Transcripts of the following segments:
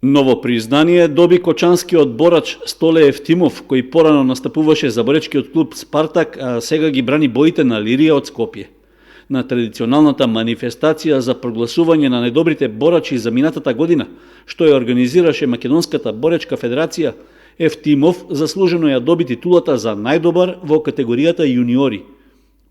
Ново признание доби кочанскиот борач Столе Евтимов, кој порано настапуваше за боречкиот клуб Спартак, а сега ги брани боите на Лирија од Скопје. На традиционалната манифестација за прогласување на најдобрите борачи за минатата година, што ја организираше Македонската боречка федерација, Евтимов заслужено ја доби титулата за најдобар во категоријата јуниори.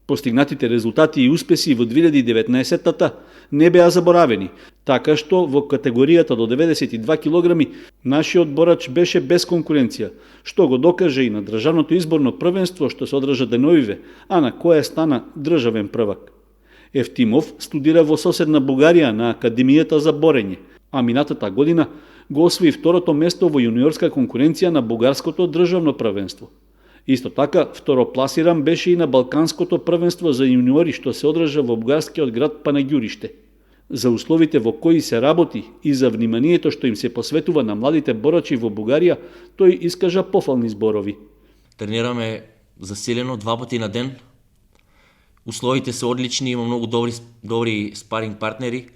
Постигнатите резултати и успеси во 2019-та не беа заборавени, така што во категоријата до 92 килограми нашиот борач беше без конкуренција, што го докаже и на државното изборно првенство што се одржа деновиве, а на кое стана државен првак. Евтимов студира во соседна Бугарија на Академијата за борење, а минатата година го освои второто место во јуниорска конкуренција на бугарското државно првенство. Исто така, второпласиран беше и на Балканското првенство за јуниори што се одржа во бугарскиот град Панагјуриште. За условите во кои се работи и за вниманието што им се посветува на младите борачи во Бугарија, тој искажа пофални зборови. Тренираме засилено 2 пати на ден. Условите се одлични, има многу добри спаринг партнери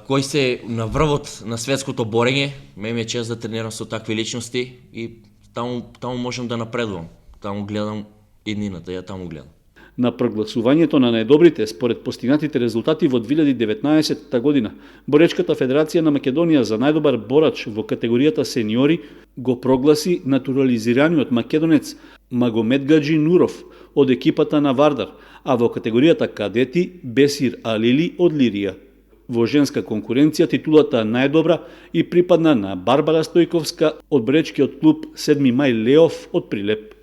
кои се на врвот на светското борење. Ме е чест да тренирам со такви личности и таму можам да напредувам. Таму гледам иднината, ја таму гледам. На прогласувањето на најдобрите според постигнатите резултати во 2019 година, Боречката федерација на Македонија за најдобар борач во категоријата сениори го прогласи натурализираниот македонец Магомедгаджи Нуров од екипата на Вардар, а во категоријата кадети Бесир Алили од Лирија. Во женска конкуренција титулата најдобра и припадна на Барбара Стојковска од боречкиот клуб 7 мај Леов од Прилеп.